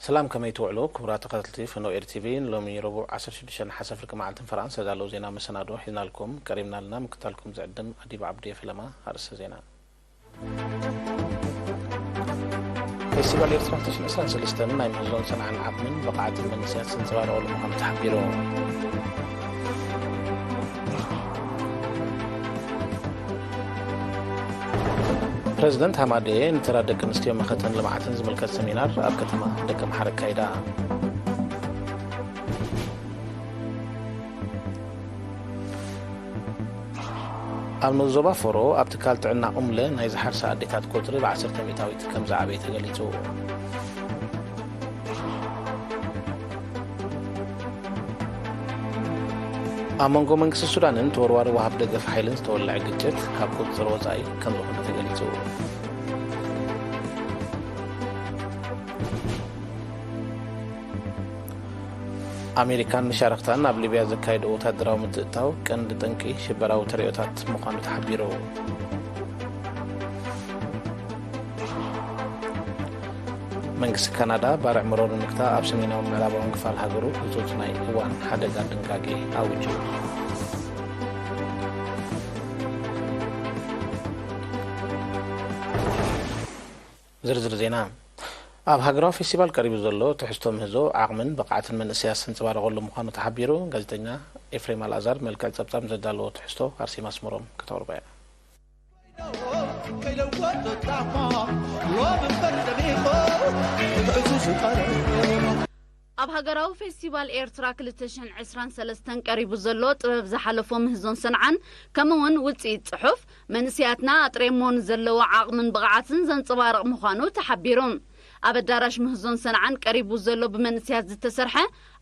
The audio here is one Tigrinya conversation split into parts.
ሰላም፣ ከመይ ትውዕሉ ክቡራት ተኸታተልቲ ፈነው ኤሪ ቲቪ? ሎሚ ረቡዕ ዓሰርተ ሽዱሽተ ነሓሰ ፍርቂ መዓልትን ፈረቓን ዝተዳለዉ ዜና መሰናድኦ ሒዝናልኩም ቀሪብና ኣለና። ምክታልኩም ዝዕድም ኣዲብ ዓብዱ እየ። ፈለማ ኣርእስተ ዜና። ፌስቲቫል ኤርትራ ክልተ ሽሕን ዕስራን ሰለስተን ናይ ምህዞን ሰንዓን ዓቕምን ብቕዓትን መንእሰያት ዘንጸባረቐሉ ምዃኑ ተሓቢሩ። ፕረዚደንት ሃማደኤ ንተራ ደቂ ኣንስትዮ መኸተን ልምዓትን ዝምልከት ሰሚናር ኣብ ከተማ ደቀምሓረ ኣካይዳ። ኣብ ንኡስ ዞባ ፎሮ ኣብ ትካል ጥዕና ኡምለ ናይ ዝሓርሳ ኣዴታት ቁጽሪ ብዓሰርተ ሚእታዊት ከም ዝዓበየ ተገሊጹ። ኣብ መንጎ መንግስቲ ሱዳንን ተወርዋሪ ወሃብ ደገፍ ሓይልን ዝተወልዐ ግጭት ካብ ቁጽጽር ወጻኢ ከም ዝኾነ ተገሊጹ። ኣሜሪካን መሻርኽታን ኣብ ሊብያ ዘካየድኦ ወታደራዊ ምትእትታው ቀንዲ ጠንቂ ሽበራዊ ተርእዮታት ምዃኑ ተሓቢሩ። መንግስቲ ካናዳ ባርዕ መሮር ንምግታእ ኣብ ሰሜናዊ ምዕራባውን ክፋል ሃገሩ ህጹጽ ናይ እዋን ሓደጋ ድንጋጌ ኣዊጁ። ዝርዝር ዜና። ኣብ ሃገራዊ ፌስቲቫል ቀሪቡ ዘሎ ትሕዝቶ ምህዞ ዓቕምን ብቕዓትን መንእሰያት ዘንጸባረቐሉ ምዃኑ ተሓቢሩ። ጋዜጠኛ ኤፍሬም ኣልኣዛር መልክዕ ጸብጻብ ዘዳለዎ ትሕዝቶ ኣርሴማ ኣስመሮም ከተቕርቦ እያ። ኣብ ሃገራዊ ፌስቲቫል ኤርትራ ክልተ ሽሕን ዕስራን ሰለስተን ቀሪቡ ዘሎ ጥበብ ዝሓለፎ ምህዞን ሰንዓን ከምኡውን ውጽኢት ጽሑፍ መንእሰያትና ኣጥሬሞ ንዘለዎ ዓቕምን ብቕዓትን ዘንጸባርቕ ምዃኑ ተሓቢሩ። ኣብ ኣዳራሽ ምህዞን ሰንዓን ቀሪቡ ዘሎ ብመንእሰያት ዝተሰርሐ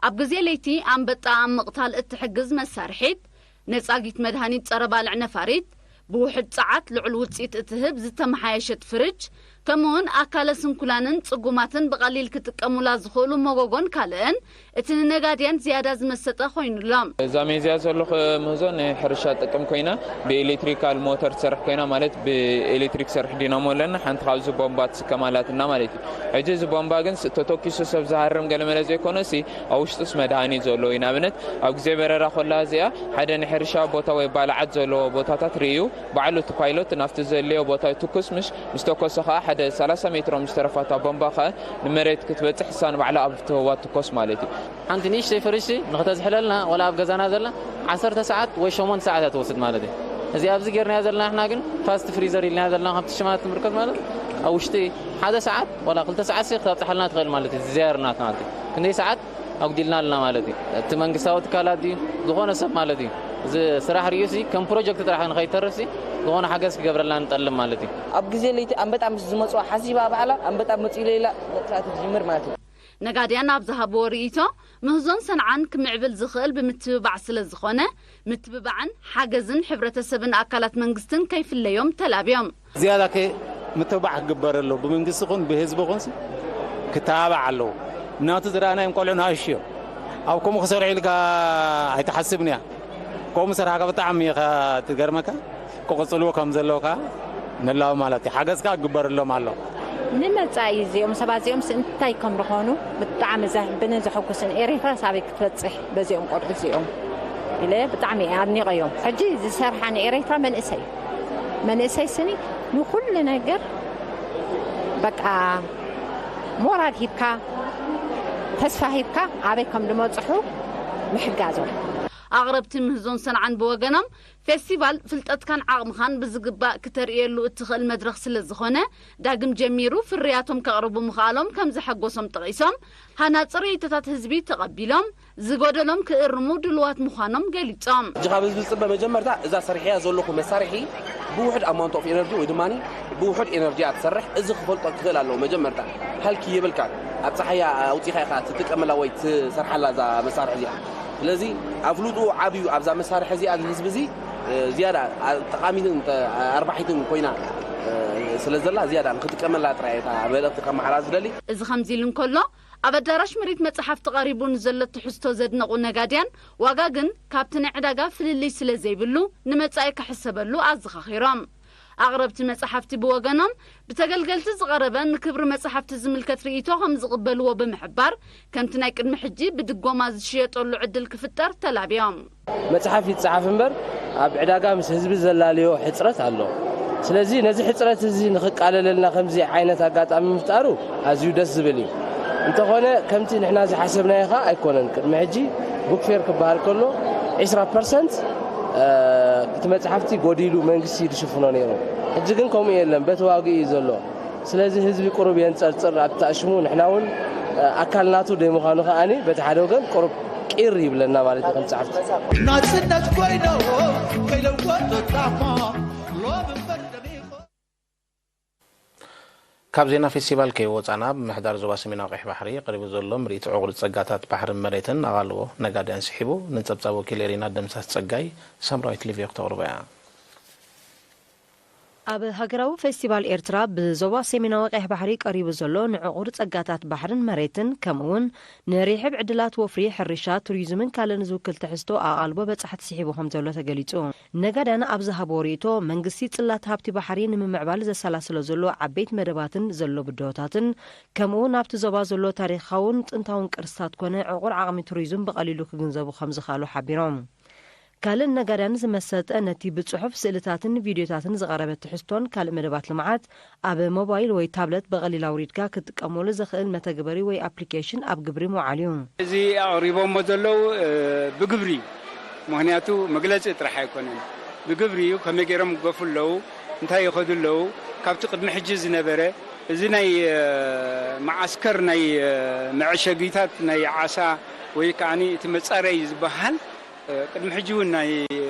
ኣብ ግዜ ለይቲ ኣንበጣ ኣብ ምቕታል እትሕግዝ መሳርሒት፣ ነጻጊት መድሃኒት ጸረ ባልዕ ነፋሪት፣ ብውሑድ ጸዓት ልዑል ውጽኢት እትህብ ዝተመሓየሸት ፍርጅ፣ ከምኡውን ኣካለ ስንኩላንን ጽጉማትን ብቐሊል ክጥቀሙላ ዝኽእሉ መጎጎን ካልእን፣ እቲ ንነጋድያን ዝያዳ ዝመሰጠ ኮይኑሎም። እዛ ሜዝያ ዘለኹ ምህዞ ናይ ሕርሻ ትጠቅም ኮይና፣ ብኤሌክትሪካል ሞተር ትሰርሕ ኮይና፣ ማለት ብኤሌክትሪክ ሰርሕ ዲናሞ ኣለና። ሓንቲ ካብዚ ቦምባ ትስከም ኣላትና ማለት እዩ። ሕጂ እዚ ቦምባ ግን ስ-፣ ተተኪሱ ሰብ ዝሃርም ገለመለ ዘይኮነ ሲ፣ ኣብ ውሽጡስ መድሃኒት ዘለዎ እዩ። ንኣብነት ኣብ ግዜ በረራ ኮላ እዚኣ ሓደ ናይ ሕርሻ ቦታ ወይ ባልዓት ዘለዎ ቦታታት ርእዩ ባዕሉ እቲ ፓይሎት ናብቲ ዘድልዮ ቦታ ይትኩስ፣ ምሽ ምስ ተኮሰ ኸኣ ሓደ ሰላሳ ሜትሮ ምስ ተረፋታ ቦምባ ኸኣ ንመሬት ክትበጽሕ እሳ ንባዕላ ኣብ ትህዋ ትኮስ ማለት እዩ። ሓንቲ ንእሽተይ ፍርሽቲ ንኽተዝሕለልና ወላ ኣብ ገዛና ዘላ ዓሰርተ ሰዓት ወይ ሸሞንተ ሰዓት እያ ትወስድ ማለት እዩ። እዚ ኣብዚ ጌርናዮ ዘለና ንሕና ግን ፋስት ፍሪዘር ኢልናዮ ዘለና፣ ከምቲ ሽማ ትምልከት ማለት ኣብ ውሽጢ ሓደ ሰዓት ወላ ክልተ ሰዓት ሲ ክተብጽሓልና ትኽእል ማለት እዩ። ዝያር ናት ማለት እዩ። ክንደይ ሰዓት ኣጉዲልና ኣለና ማለት እዩ። እቲ መንግስታዊ ትካላት ድዩ ዝኾነ ሰብ ማለት እዩ። እዚ ስራሕ ርእዩ ሲ ከም ፕሮጀክት ጥራሕ ንኸይተርፍ ሲ ዝኾነ ሓገዝ ክገብረልና ንጠልብ ማለት እዩ። ኣብ ግዜ ለይቲ ኣንበጣ ምስ ዝመጽኦ ሓሲባ ባዕላ ኣንበጣ መጺኡ ኢላ መጥፋእቲ ትጅምር ማለት እዩ። ነጋድያን ኣብ ዝሃብዎ ርእይቶ፣ ምህዞን ሰንዓን ክምዕብል ዝኽእል ብምትብባዕ ስለ ዝኾነ፣ ምትብባዕን ሓገዝን ሕብረተሰብን ኣካላት መንግስትን ከይፍለዮም ተላብዮም። ዝያዳ ከ ምትብባዕ ክግበር ኣለዎ። ብመንግስቲ ኹን ብህዝቢ ኹን ሲ ክተባባዕ ኣለዎ። ምክንያቱ ዝረኣናዮም ቆልዑ ንኣሽቱ እዮም። ኣብ ከምኡ ክሰርሑ ኢልካ ኣይትሓስብን እያ። ከምኡ ሰርሓካ ብጣዕሚ ኢኻ ትገርመካ። ክቕጽልዎ ከም ዘለዎ ከኣ ንላቦ ማለት እዩ። ሓገዝ ከኣ ክግበረሎም ኣሎ። ንመጻኢ እዚኦም ሰባት እዚኦም ስ-፣ እንታይ ከም ዝኾኑ ብጣዕሚ ዘሕብንን ዘሐጉስን። ኤሪትራ ሳበይ ክትበጽሕ በዚኦም ቆልዑ እዚኦም ኢለ ብጣዕሚ እየ ኣድኒቐዮም። ሕጂ ዝሰርሓ ንኤሪትራ መንእሰይ፣ መንእሰይ ስኒ ንኹሉ ነገር በቃ ሞራል ሂብካ፣ ተስፋ ሂብካ ኣበይ ከም ዝመጽሑ ምሕጋዞም። ኣቕረብቲ ምህዞን ሰንዓን ብወገኖም፣ ፌስቲቫል ፍልጠትካን ዓቕምኻን ብዝግባእ ክተርእየሉ እትኽእል መድረኽ ስለ ዝኾነ፣ ዳግም ጀሚሩ ፍርያቶም ከቕርቡ ምኽኣሎም ከም ዘሐጎሶም ጠቒሶም፣ ሃናጺ ርእይቶታት ህዝቢ ተቐቢሎም፣ ዝጎደሎም ክእርሙ ድሉዋት ምዃኖም ገሊጾም። ሕጂ ካብ ህዝቢ ዝጽበ መጀመርታ እዛ ሰሪሐያ ዘለኹ መሳርሒ ብውሑድ ኣማውንት ኦፍ ኤነርጂ ወይ ድማ ብውሑድ ኤነርጂ እያ ትሰርሕ። እዚ ክፈልጦ ክኽእል ኣለዎ። መጀመርታ ሃልኪ የብልካን። ኣብ ጸሓያ ኣውጺኻ ኢኻ ትጥቀመላ ወይ ትሰርሓላ እዛ መሳርሒ እዚኣ። ስለዚ ኣፍልጥኡ ዓብዩ ኣብዛ መሳርሒ እዚኣ ንህዝቢ እዚ፣ እ፣ ዝያዳ ኣ-፣ ጠቓሚትን ተ-፣ ኣርባሒትን ኮይና፣ እ፣ ስለ ዘላ ዝያዳ ንክጥቀመላ ጥራይ እታ መልእኽቲ ከመሓላልፍ ዝደሊ። እዚ ከምዚ ኢሉ እንከሎ፣ ኣብ ኣዳራሽ ምርኢት መጽሓፍቲ ቀሪቡ ንዘሎ ትሕዝቶ ዘድነቑ ነጋድያን፣ ዋጋ ግን ካብቲ ናይ ዕዳጋ ፍልልይ ስለ ዘይብሉ፣ ንመጻኢ ክሕሰበሉ ኣዘኻኺሮም። ኣቕረብቲ መጻሕፍቲ ብወገኖም፣ ብተገልገልቲ ዝቐረበ ንክብሪ መጻሕፍቲ ዝምልከት ርእይቶ ከም ዝቕበልዎ ብምሕባር፣ ከምቲ ናይ ቅድሚ ሕጂ ብድጎማ ዝሽየጠሉ ዕድል ክፍጠር ተላብዮም። መጽሓፍ ይጸሓፍ እምበር፣ ኣብ ዕዳጋ ምስ ህዝቢ ዘላለዮ ሕጽረት ኣሎ። ስለዚ ነዚ ሕጽረት እዚ ንኽቃለለልና ከምዚ ዓይነት ኣጋጣሚ ምፍጣሩ ኣዝዩ ደስ ዝብል እዩ። እንተኾነ ከምቲ ንሕና ዝሓሰብናዮ ኸኣ ኣይኮነን። ቅድሚ ሕጂ ቡክ ፌር ክበሃል ከሎ ዒስራ ፐርሰንት እቲ መጽሓፍቲ ጎዲሉ መንግስቲ ዝሽፍኖ ነይሩ። ሕጂ ግን ከምኡ የለን፣ በቲ ዋግኡ እዩ ዘሎ። ስለዚ ህዝቢ ቁሩብ የንጸርጽር፣ ኣብቲ ኣሽሙ ንሕና እውን ኣካል ናቱ ደይምዃኑ ከኣኒ በቲ ሓደ ወገን ቁሩብ ቂር ይብለና ማለት እዩ። ከም ጸሓፍቲ ናጽነት ኮይኖ ከይለወጡ ጣማ ሎሚ ፈርደሚኹ ካብ ዜና ፌስቲቫል ከይወጻና፣ ኣብ ምምሕዳር ዞባ ሰሜናዊ ቀይሕ ባሕሪ ቀሪቡ ዘሎ ምርኢት ዕቑር ጸጋታት ባሕርን መሬትን ኣቓልቦ ነጋድያን ስሒቡ፣ ንጸብጻብ ወኪል ኤሪና ደምሳስ ጸጋይ ሳምራዊት ሊቭዮ ክተቕርቦ እያ። ኣብ ሃገራዊ ፌስቲቫል ኤርትራ ብዞባ ሰሜናዊ ቀይሕ ባሕሪ ቀሪቡ ዘሎ ንዕቑር ጸጋታት ባሕርን መሬትን፣ ከምኡ'ውን ንርሕብ ዕድላት ወፍሪ፣ ሕርሻ፣ ቱሪዝምን ካልእን ዝውክል ትሕዝቶ ኣቓልቦ በጻሕቲ ስሒቡ ከም ዘሎ ተገሊጹ። ነጋድያን ኣብ ዝሃብዎ ርእይቶ፣ መንግስቲ ጽላት ሃብቲ ባሕሪ ንምምዕባል ዘሰላስሎ ዘሎ ዓበይቲ መደባትን ዘሎ ብድሆታትን፣ ከምኡ'ውን ኣብቲ ዞባ ዘሎ ታሪኻውን ጥንታውን ቅርስታት ኮነ ዕቑር ዓቕሚ ቱሪዝም ብቐሊሉ ክግንዘቡ ከም ዝኸኣሉ ሓቢሮም። ካልእ ነጋድያን ዝመሰጠ ነቲ ብጽሑፍ ስእልታትን ቪድዮታትን ዝቐረበ ትሕዝቶን ካልእ መደባት ልምዓት ኣብ ሞባይል ወይ ታብለት ብቐሊል ኣውሪድካ ክትጥቀመሉ ዘኽእል መተግበሪ ወይ ኣፕሊኬሽን ኣብ ግብሪ ምውዓል እዩ። እዚ ኣቕሪቦሞ ዘለዉ ብግብሪ እዩ። ምኽንያቱ መግለጺ ጥራሕ ኣይኮነን፣ ብግብሪ እዩ። ከመይ ገይሮም ይገፉ ኣለዉ፣ እንታይ ይኸዱ ኣለዉ፣ ካብቲ ቅድሚ ሕጂ ዝነበረ እዚ ናይ መዓስከር ናይ መዐሸጊታት ናይ ዓሳ ወይ ከዓኒ እቲ መጻረይ ዝበሃል ቅድሚ ሕጂ እውን ናይ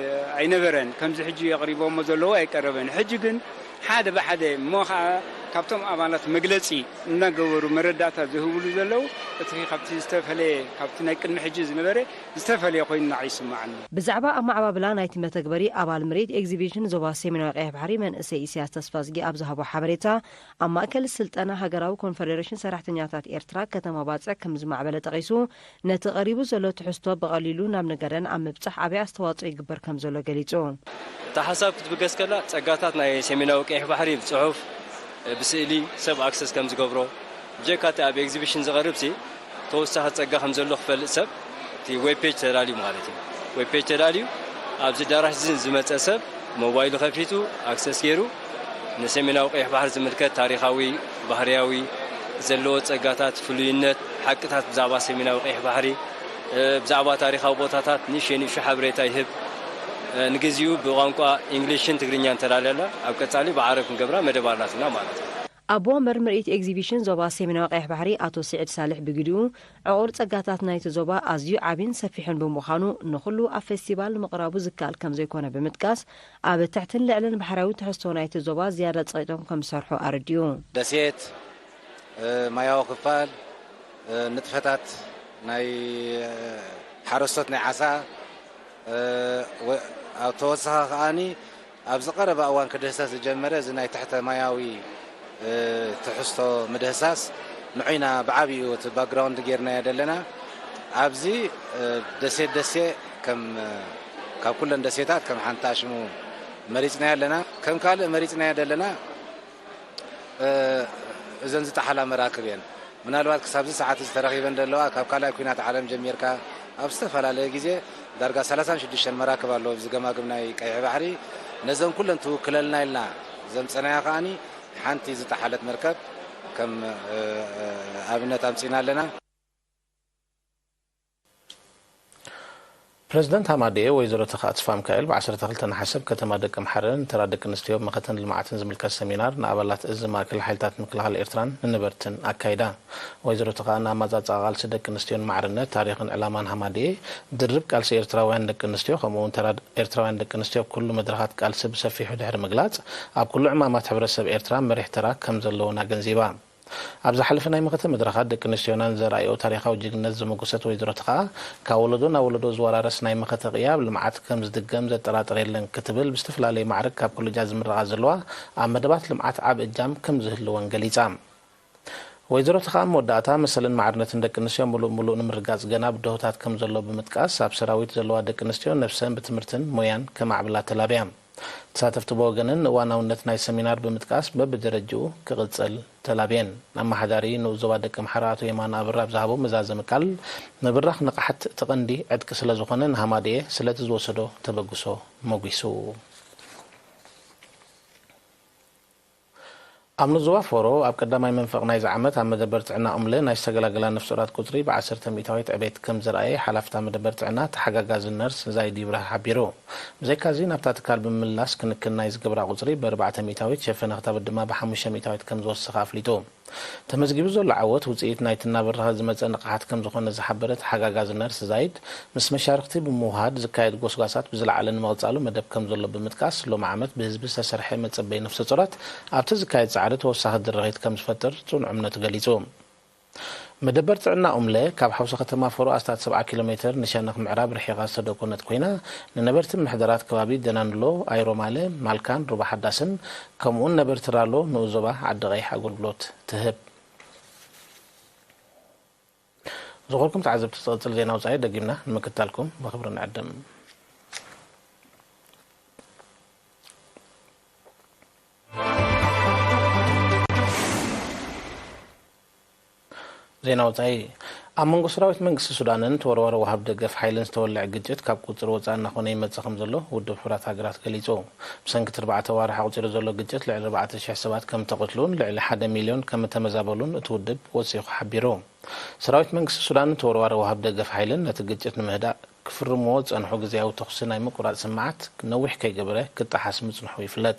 ኣይነበረን፣ ከምዚ ሕጂ ኣቕሪቦሞ ዘለዉ ኣይቀረበን። ሕጂ ግን ሓደ ብሓደ እሞ ኸዓ ካብቶም ኣባላት መግለጺ እናገበሩ መረዳእታ ዝህብሉ ዘለዉ እቲ ካብቲ ዝተፈለየ ካብቲ ናይ ቅድሚ ሕጂ ዝነበረ ዝተፈለየ ኮይኑ ንዓይ ይስምዓኒ። ብዛዕባ ኣመዓባብላ ናይቲ መተግበሪ ኣባል ምርኢት ኤግዚቢሽን ዞባ ሰሜናዊ ቀይሕ ባሕሪ መንእሰይ ኢሳያስ ተስፋዝጊ ኣብ ዝሃቦ ሓበሬታ ኣብ ማእከል ስልጠና ሃገራዊ ኮንፈደሬሽን ሰራሕተኛታት ኤርትራ ከተማ ባጽዕ ከም ዝማዕበለ ጠቒሱ፣ ነቲ ቀሪቡ ዘሎ ትሕዝቶ ብቐሊሉ ናብ ነጋድያን ኣብ ምብጻሕ ዓቢ ኣስተዋጽኦ ይግበር ከም ዘሎ ገሊጹ። እታ ሓሳብ ክትብገስ ከላ፣ ጸጋታት ናይ ሰሜናዊ ቀይሕ ባሕሪ ብጽሑፍ፣ ብስእሊ ሰብ ኣክሰስ ከም ዝገብሮ፣ ብጀካ እቲ ኣብ ኤግዚቢሽን ዝቐርብሲ፣ ተወሳኺ ጸጋ ከም ዘሎ ክፈልጥ ሰብ፣ እቲ ዌብ ፔጅ ተዳልዩ ማለት እዩ። ዌብ ፔጅ ተዳልዩ፣ ኣብዚ ኣዳራሽ እዚ ዝመጸ ሰብ ሞባይሉ ከፊቱ ኣክሰስ ገይሩ ንሰሜናዊ ቀይሕ ባሕሪ ዝምልከት ታሪኻዊ፣ ባህርያዊ፣ ዘለዎ ጸጋታት፣ ፍሉይነት፣ ሓቅታት ብዛዕባ ሰሜናዊ ቀይሕ ባሕሪ፣ ብዛዕባ ታሪኻዊ ቦታታት ንእሽተይ ንእሽተይ ሓበሬታ ይህብ። ንግዚኡ ብቋንቋ ኢንግሊሽን ትግርኛን ተዳልያ ኣላ። ኣብ ቀጻሊ ብዓረብ ክንገብራ መደብ ኣላትና ማለት እዩ። ኣቦ ወንበር ምርኢት ኤግዚቢሽን ዞባ ሰሜናዊ ቀይሕ ባሕሪ ኣቶ ስዒድ ሳልሕ ብግዲኡ፣ ዕቑር ጸጋታት ናይቲ ዞባ ኣዝዩ ዓቢን ሰፊሕን ብምዃኑ፣ ንኹሉ ኣብ ፌስቲቫል ንምቕራቡ ዝከኣል ከም ዘይኮነ ብምጥቃስ፣ ኣብ ትሕትን ልዕልን ባሕራዊ ትሕዝቶ ናይቲ ዞባ ዝያዳ ጸቒጦም ከም ዝሰርሑ ኣረዲኡ። ደሴት፣ ማያዊ ክፋል፣ ንጥፈታት ናይ ሓረስቶት ናይ ዓሳ፣ ኣብ ተወሳኺ ከኣኒ ኣብዚ ቀረባ እዋን ክድህሰስ ዝጀመረ እዚ ናይ ትሕተ ማያዊ ትሕዝቶ ምድህሳስ ንዑ ኢና ብዓቢኡ እቲ ባክግራውንድ ጌርናዮ ዘለና። ኣብዚ ደሴት ደሴ ከም ካብ ኩለን ደሴታት ከም ሓንቲ ኣሽሙ መሪጽናዮ ኣለና። ከም ካልእ መሪጽናዮ ዘለና እዘን ዝጠሓላ መራክብ እየን። ምናልባት ክሳብዚ ሰዓት እዚ ተረኺበን ዘለዋ ካብ ካልኣይ ኲናት ዓለም ጀሚርካ ኣብ ዝተፈላለየ ግዜ ዳርጋ ሰላሳን ሽዱሽተን መራክብ ኣለዎ ኣብዚ ገማግም ናይ ቀይሕ ባሕሪ። ነዘን ኩለን ትውክለልና ኢልና ዘምጸናያ ከኣኒ ሓንቲ ዝጠሓለት መርከብ ከም ኣብነት ኣምጺና ኣለና። ፕረዚደንት ሃማደኤ ወይዘሮ ተኽኣ ኣስፋሃ ሚካኤል ብ ዓሰርተ ክልተ ነሓሰ ኣብ ከተማ ደቀምሓረ ንተራ ደቂ ኣንስትዮ ኣብ መኸተን ልምዓትን ዝምልከት ሰሚናር ንኣባላት እዚ ማእከል ሓይልታት ምክልኻል ኤርትራን ንነበርትን ኣካይዳ። ወይዘሮ ተኽኣ ንኣመጻጽኣ ቃልሲ ደቂ ኣንስትዮን ማዕርነት፣ ታሪኽን ዕላማን ሃማደኤ፣ ድርብ ቃልሲ ኤርትራውያን ደቂ ኣንስትዮ ከምኡ'ውን ተራ ኤርትራውያን ደቂ ኣንስትዮ ኣብ ኩሉ መድረኻት ቃልሲ ብሰፊሑ ድሕሪ ምግላጽ፣ ኣብ ኩሉ ዕማማት ሕብረተሰብ ኤርትራ መሪሕ ተራ ከም ዘለወን ኣገንዚባ። ኣብ ዝሓለፈ ናይ መኸተ መድረኻት ደቂ ኣንስትዮና ንዘርኣየኦ ታሪኻዊ ጅግንነት ዘመጎሰት ወይዘሮ ተኽኣ፣ ካብ ወለዶ ናብ ወለዶ ዝወራረስ ናይ መኸተ ቅያ ኣብ ልምዓት ከም ዝድገም ዘጠራጥር የለን ክትብል ብዝተፈላለየ ማዕርግ ካብ ኮለጃት ዝምረቓ ዘለዋ ኣብ መደባት ልምዓት ዓቢ እጃም ከም ዝህልወን ገሊጻ። ወይዘሮ ተኽኣ ኣብ መወዳእታ መሰልን ማዕርነትን ደቂ ኣንስትዮ ምሉእ ብምሉእ ንምርግጋጽ ገና ብድሆታት ከም ዘሎ ብምጥቃስ ኣብ ሰራዊት ዘለዋ ደቂ ኣንስትዮ ነብሰን ብትምህርትን ሞያን ከማዕብላ ተላብያ። ተሳተፍቲ ብወገነን ንእዋናውነት ናይ ሰሚናር ብምጥቃስ በብደረጅኡ ክቕጽል ተላብየን። ኣመሓዳሪ ንኡስ ዞባ ደቀምሓራ ኣቶ የማነ ኣብራ ኣብ ዝሃቦ መዛዘሚ ቃል፣ ምብራኽ ንቕሓት እቲ ቀንዲ ዕጥቂ ስለ ዝኾነ ንሃማደኤ ስለቲ ዝወሰዶ ተበግሶ ሞጒሱ። ኣብ ንዞባ ፎሮ ኣብ ቀዳማይ መንፈቕ ናይዚ ዓመት ኣብ መደበር ጥዕና ኡምለ ናይ ዝተገላገላ ነፍሰ ጡራት ቁጽሪ ብዓሰርተ ሚእታዊት ዕቤት ከም ዘርኣየ ሓላፍታ መደበር ጥዕና ተሓጋጋዚ ነርስ ዛይድ ይብራህ ሓቢሩ። ብዘይካዚ ናብታ ትካል ብምምላስ ክንክን ናይ ዝገብራ ቁጽሪ ብኣርባዕተ ሚእታዊት፣ ሸፈነ ክታበት ድማ ብሓሙሽተ ሚእታዊት ከም ዝወሰኸ ኣፍሊጡ። ተመዝጊቡ ዘሎ ዓወት ውጽኢት ናይቲ እናበረኸ ዝመጸ ንቕሓት ከም ዝኾነ ዝሓበረ ተሓጋጋዚ ነርስ ዛይድ፣ ምስ መሻርኽቲ ብምውሃድ ዝካየድ ጎስጓሳት ብዝለዓለ ንምቕጻሉ መደብ ከም ዘሎ ብምጥቃስ፣ ሎሚ ዓመት ብህዝቢ ዝተሰርሐ መጸበይ ነፍሰ ጾራት ኣብቲ ዝካየድ ጻዕሪ ተወሳኺ ድርኺት ከም ዝፈጥር ጽኑዕ እምነቱ ገሊጹ። መደበር ጥዕና ኡምለ ካብ ሓውሲ ከተማ ፎሮ ኣስታት ሰብዓ ኪሎ ሜትር ንሸነኽ ምዕራብ ርሒቓ ዝተደኮነት ኮይና፣ ንነበርቲ ምሕደራት ከባቢ ደናንሎ፣ ኣይሮማለ፣ ማልካን ሩባ ሓዳስን ከምኡውን ነበርቲ ራሎ ንኡስ ዞባ ዓዲ ቀይሕ ኣገልግሎት ትህብ። ዝኾርኩም ተዓዘብቲ፣ ዝቕጽል ዜና ወጻኢ ደጊምና ንምክታልኩም ብኽብሪ ንዕድም። ዜና ወጻኢ። ኣብ መንጎ ሰራዊት መንግስቲ ሱዳንን ተወርዋሪ ወሃብ ደገፍ ሓይልን ዝተወልዐ ግጭት ካብ ቁጽሪ ወጻኢ እናኾነ ይመጽእ ከም ዘሎ ውድብ ሕቡራት ሃገራት ገሊጹ። ብሰንኪ እቲ ኣርባዕተ ኣዋርሕ ኣቑጺሩ ዘሎ ግጭት ልዕሊ ኣርባዕተ ሽሕ ሰባት ከም እተቐትሉን ልዕሊ ሓደ ሚልዮን ከም እተመዛበሉን እቲ ውድብ ወሲኹ ሓቢሩ። ሰራዊት መንግስቲ ሱዳንን ተወርዋሪ ወሃብ ደገፍ ሓይልን ነቲ ግጭት ንምህዳእ ክፍርምዎ ዝጸንሑ ግዝያዊ ተኹሲ ናይ ምቁራጽ ስምምዓት ነዊሕ ከይገበረ ክጠሓስ ምጽንሑ ይፍለጥ።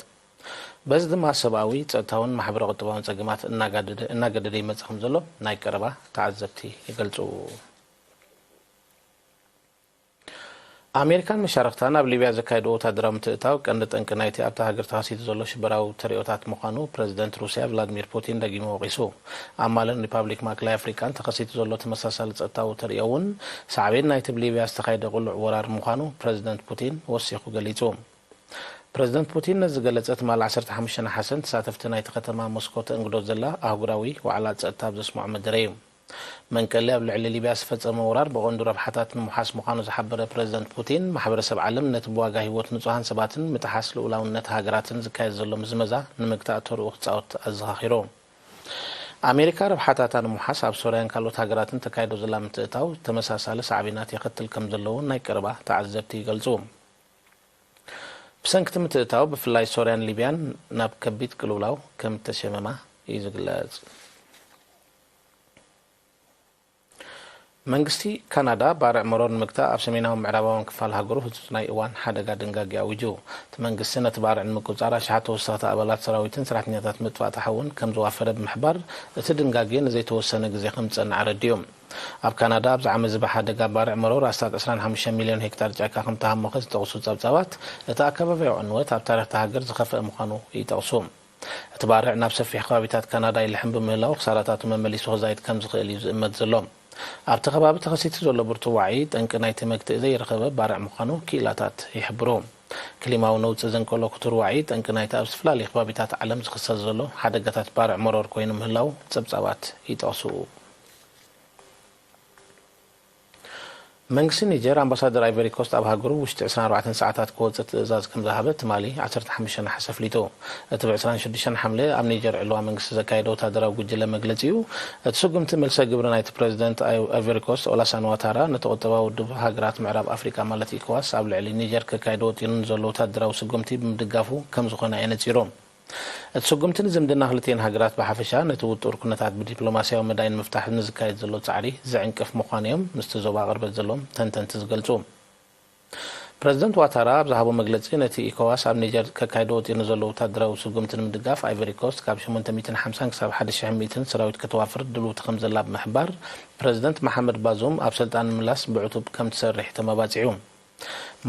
በዚ ድማ ሰብኣዊ፣ ጸጥታውን ማሕበረ-ቁጠባውን ጸገማት እናጋደደ፣ እናገደደ ይመጽእ ከም ዘሎ ናይ ቀረባ ተዓዘብቲ ይገልጹ። ኣሜሪካን መሻርኽታን ኣብ ሊብያ ዘካየድዎ ወታደራዊ ምትእትታው ቀንዲ ጠንቂ ናይቲ ኣብታ ሃገር ተኸሲቱ ዘሎ ሽበራዊ ተርእዮታት ምዃኑ ፕረዚደንት ሩስያ ቭላድሚር ፑቲን ደጊሙ ወቒሱ። ኣብ ማልን ሪፓብሊክ ማእከላይ ኣፍሪቃን ተኸሲቱ ዘሎ ተመሳሳሊ ጸጥታዊ ተርእዮ እውን ሳዕቤን ናይቲ ብሊብያ ዝተኻየደ ቅሉዕ ወራር ምዃኑ ፕረዚደንት ፑቲን ወሲኹ ገሊጹ። ፕረዚደንት ፑቲን ነዚ ዝገለጸ ትማሊ ዓሰርተ ሓሙሽተ ነሓሰ ንተሳተፍቲ ናይቲ ከተማ ሞስኮ ተእንግዶ ዘላ ኣህጉራዊ ዋዕላ ጸጥታ ኣብ ዘስምዖ መደረ እዩ። መንቀሊ ኣብ ልዕሊ ሊብያ ዝተፈጸመ ወራር ብቐንዱ ረብሓታት ንምውሓስ ምዃኑ ዝሓበረ ፕረዚደንት ፑቲን፣ ማሕበረሰብ ዓለም ነቲ ብዋጋ ህይወት ንጹሃን ሰባትን ምጥሓስ ልኡላውነት ሃገራትን ዝካየድ ዘሎ ምዝመዛ ንምግታእ ተርኡ ክጻወት ኣዘኻኺሩ። ኣሜሪካ ረብሓታታ ንምውሓስ ኣብ ሶርያን ካልኦት ሃገራትን ተካይዶ ዘላ ምትእትታው ተመሳሳሊ ሳዕቤናት የኸትል ከም ዘለውን ናይ ቀረባ ተዓዘብቲ ይገልጹ። ብሰንኪ እቲ ምትእትታው ብፍላይ ሶርያን ሊብያን ናብ ከቢድ ቅልውላው ከም እተሸመማ እዩ ዝግለጽ። መንግስቲ ካናዳ ባርዕ መሮር ንምግታእ ኣብ ሰሜናዊ ምዕራባውያን ክፋል ሃገሩ ህጹጽ ናይ እዋን ሓደጋ ድንጋጌ ኣዊጁ። እቲ መንግስቲ ነቲ ባርዕ ንምቁጽጻር ኣሽሓት ተወሰኽቲ ኣባላት ሰራዊትን ሰራሕተኛታት መጥፋእቲ ሓውን ከም ዘዋፈረ ብምሕባር፣ እቲ ድንጋጌ ንዘይተወሰነ ግዜ ከም ዝጸንዕ ኣረዲኡ። ኣብ ካናዳ ኣብዚ ዓመት እዚ ብሓደጋ ባርዕ መሮር ኣስታት ዕስራን ሓሙሽተ ሚልዮን ሄክታር ጫካ ከም ተሃሞኸ ዝጠቕሱ ጸብጻባት፣ እቲ ኣከባቢያዊ ዕንወት ኣብ ታሪኽ እታ ሃገር ዝኸፍአ ምዃኑ ይጠቕሱ። እቲ ባርዕ ናብ ሰፊሕ ከባቢታት ካናዳ ይልሕም ብምህላው፣ ክሳራታቱ መመሊሱ ክዛይድ ከም ዝኽእል እዩ ዝእመት ዘሎ። ኣብቲ ከባቢ ተኸሲቱ ዘሎ ብርቱዕ ዋዒ፣ ጠንቂ ናይቲ መግትኢ ዘይረኸበ ባርዕ ምዃኑ ክኢላታት ይሕብሩ። ክሊማዊ ነውጺ ዘንቀሎ ክቱር ዋዒ፣ ጠንቂ ናይቲ ኣብ ዝተፈላለዩ ከባቢታት ዓለም ዝኽሰት ዘሎ ሓደጋታት ባርዕ መሮር ኮይኑ ምህላው ጸብጻባት ይጠቕሱ። መንግስቲ ኒጀር፣ ኣምባሳደር ኣይቨሪ ኮስት ኣብ ሃገሩ ውሽጢ ዕስራን ኣርባዕተን ሰዓታት ክወጽእ ትእዛዝ ከም ዝሃበ ትማሊ ዓሰርተ ሓሙሽተ ነሓሰ ኣፍሊጡ። እቲ ብ ዕስራን ሽዱሽተን ሓምለ ኣብ ኒጀር ዕልዋ መንግስቲ ዘካየደ ወታደራዊ ጉጅለ መግለጺኡ፣ እቲ ስጉምቲ መልሰ ግብሪ ናይቲ ፕረዚደንት ኣይ-፣ ኣይቨሪ ኮስት ኦላሳን ዋታራ ነቲ ቁጠባዊ ውድብ ሃገራት ምዕራብ ኣፍሪቃ ማለት ኢኮዋስ ኣብ ልዕሊ ኒጀር ከካይዶ ወጢኑ ንዘሎ ወታደራዊ ስጉምቲ ብምድጋፉ ከም ዝኾነ ኣነጺሩ። እቲ ስጉምቲ ንዝምድና ክልቲኤን ሃገራት ብሓፈሻ፣ ነቲ ውጡር ኩነታት ብዲፕሎማስያዊ መዳይ ንምፍታሕ ንዝካየድ ዘሎ ጻዕሪ ዝዕንቅፍ ምዃኑ እዮም ምስቲ ዞባ ቅርበት ዘለዎም ተንተንቲ ዝገልጹ። ፕረዚደንት ዋታራ ኣብ ዝሃቦ መግለጺ፣ ነቲ ኢኮዋስ ኣብ ኒጀር ከካይዶ ወጢኑ ዘሎ ወታደራዊ ስጉምቲ ንምድጋፍ፣ ኣይቨሪ ኮስት ካብ ሸሞንተ ሚእትን ሓምሳን ክሳብ ሓደ ሽሕን ሚእትን ሰራዊት ከተዋፍር ድልውቲ ከም ዘላ ብምሕባር፣ ፕረዚደንት መሓመድ ባዙም ኣብ ስልጣን ንምምላስ ብዕቱብ ከም ትሰርሕ ተመባጺዑ።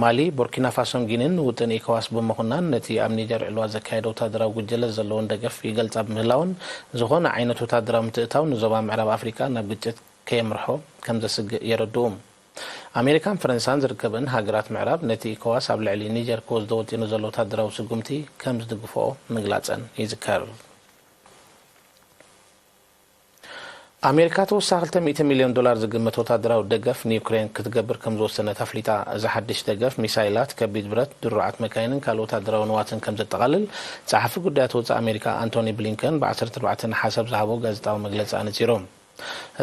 ማሊ፣ ቡርኪና ፋሶን ጊኒን ንውጥን ኢኮዋስ ብምኹናን፣ ነቲ ኣብ ኒጀር ዕልዋ ዘካየደ ወታደራዊ ጉጀለ ዘለወን ደገፍ ይገልጻ ብምህላወን፣ ዝኾነ ዓይነት ወታደራዊ ምትእትታው ንዞባ ምዕራብ ኣፍሪቃ ናብ ግጭት ከየምርሖ ከም ዘስግእ የረድኡ። ኣሜሪካን ፈረንሳን ዝርከበን ሃገራት ምዕራብ፣ ነቲ ኢኮዋስ ኣብ ልዕሊ ኒጀር ክወስዶ ወጢኑ ዘሎ ወታደራዊ ስጉምቲ ከም ዝድግፍኦ ምግላጸን ይዝከር። ኣሜሪካ ተወሳኺ ክልተ ሚእቲ ሚልዮን ዶላር ዝግመት ወታደራዊ ደገፍ ንዩክሬን ክትገብር ከም ዝወሰነት ኣፍሊጣ። እዚ ሓድሽ ደገፍ፣ ሚሳይላት፣ ከቢድ ብረት፣ ድሩዓት መካይንን ካልእ ወታደራዊ ንዋትን ከም ዘጠቓልል፣ ጸሓፊ ጉዳያት ወጻኢ ኣሜሪካ ኣንቶኒ ብሊንከን ብ ዓሰርተ ኣርባዕተ ነሓሰ ኣብ ዝሃቦ ጋዜጣዊ መግለጺ ኣነጺሩ።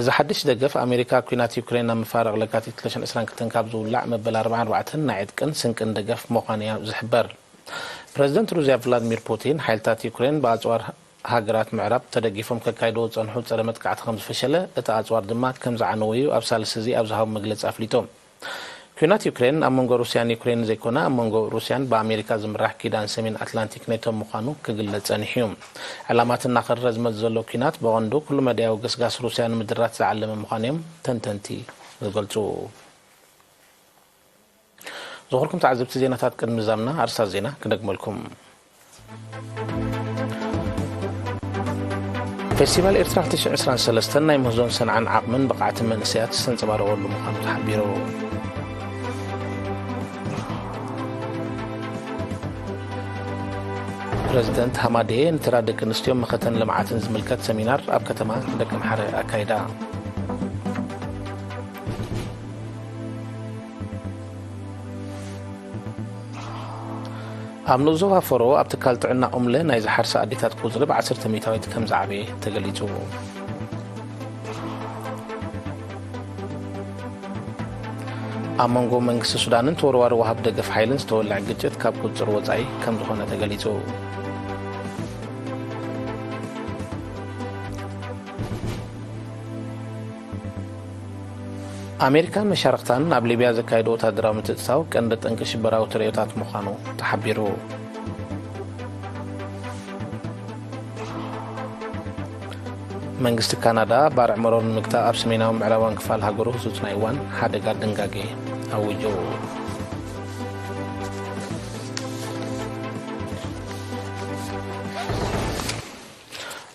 እዚ ሓድሽ ደገፍ፣ ኣሜሪካ ኲናት ዩክሬን ናብ መፋርቕ ለካቲት ክልተ ሽሕን ዕስራን ክልተን ካብ ዝውላዕ መበል ኣርባዓን ኣርባዕተን ናይ ዕጥቅን ስንቅን ደገፍ ምዃኑ እያ ዝሕበር። ፕረዚደንት ሩስያ ቭላድሚር ፑቲን፣ ሓይልታት ዩክሬን ብኣጽዋር ሃገራት ምዕራብ ተደጊፎም ከካይድዎ ዝጸንሑ ጸረ መጥቃዕቲ ከም ዝፈሸለ፣ እቲ ኣጽዋር ድማ ከም ዝዓነወ እዩ ኣብ ሳልስቲ እዚ ኣብ ዝሃቦ መግለጺ ኣፍሊጡ። ኲናት ዩክሬን ኣብ መንጎ ሩስያን ዩክሬንን ዘይኮነ፣ ኣብ መንጎ ሩስያን ብኣሜሪካ ዝምራሕ ኪዳን ሰሜን ኣትላንቲክ ኔቶ ምዃኑ ክግለጽ ጸኒሑ እዩ። ዕላማት እናኸረረ ዝመጽእ ዘሎ ኲናት ብቐንዱ ኩሉ መዳያዊ ገስጋስ ሩስያ ንምድራት ዝዓለመ ምዃኑ እዮም ተንተንቲ ዝገልጹ። ዝኸበርኩም ተዓዘብቲ ዜናታት፣ ቅድሚ ምዛምና ኣርስታት ዜና ክደግመልኩም። ፌስቲቫል ኤርትራ ክልተ ሽሕን ዕስራን ሰለስተን ናይ ምህዞን ሰንዓን ዓቕምን ብቕዓትን መንእሰያት ዝተንጸባረቐሉ ምዃኑ ተሓቢሩ። ፕረዚደንት ሃማዴ ንተራ ደቂ ኣንስትዮ መኸተን ልምዓትን ዝምልከት ሰሚናር ኣብ ከተማ ደቀምሓረ ኣካይዳ። ኣብ ንኡስ ዞባ ፈሮ ኣብ ትካል ጥዕና ኦምለ ናይ ዝሓርሳ ኣዴታት ቁጽሪ ብ ዓሰርተ ሚእታዊት ከም ዝዓበየ ተገሊጹ። ኣብ መንጎ መንግስቲ ሱዳንን ተወርዋሪ ወሃብ ደገፍ ሓይልን ዝተወልዐ ግጭት ካብ ቁጽሪ ወጻኢ ከም ዝኾነ ተገሊጹ። ኣሜሪካን መሻርኽታን ኣብ ሊብያ ዘካየዶ ወታደራዊ ምትእትታው ቀንዲ ጠንቂ ሽበራዊ ተርእዮታት ምዃኑ ተሓቢሩ። መንግስቲ ካናዳ ባርዕ መሮር ንምግታእ ኣብ ሰሜናዊ ምዕራባውያን ክፋል ሃገሩ ህጹጽ ናይ እዋን ሓደጋ ድንጋጌ ኣዊጁ።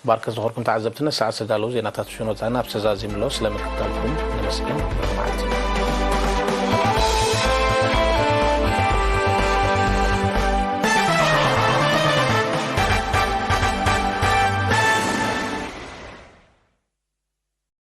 ባርከ ዝኸበርኩም ተዓዘብቲ፣ ነሰዓት ዝተዳለዉ ዜናታት ሽኖ ጻና ኣብ ተዛዚምሎ ስለ ምክታልኩም ነመስግን። መዓልቲ